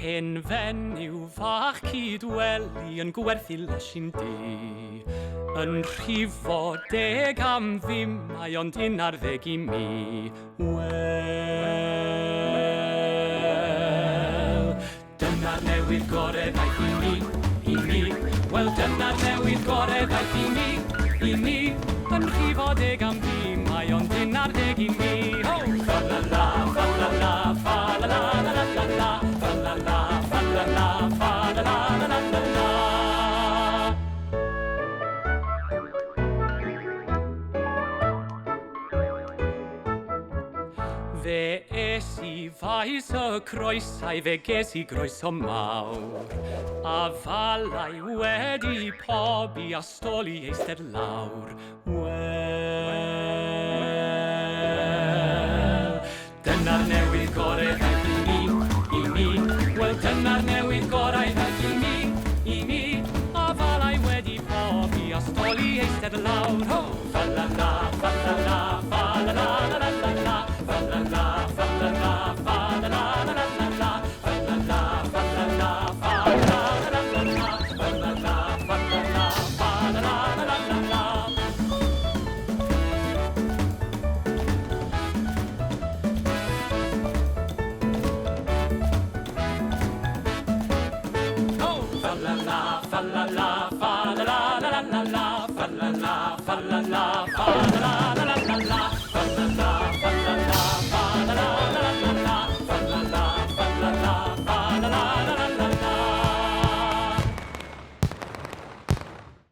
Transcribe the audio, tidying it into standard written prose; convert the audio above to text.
Hen fenyw fach cydweli yn gwerthu losin du. Yn rhifo 10 am ddim, mae ond 11 i mi. Wel, dyna'r newydd gore ddaeth i mi, i mi. Wel, dyna'r newydd gore ddaeth i mi, i mi. Yn rhifo 10 am ddim, mae ond 11 i mi. Ho! Fa la la, fa la la, fa la la la la la la, fa la la, fa la la, fa la la la la la la. Fe es i faes y croesau, fe ges i groeso mawr. A falau wedi pobi a stôl i eistedd lawr. Wel, dyna'r newydd gorau ddaeth i mi, i mi. Wel, dyna'r newydd gorau.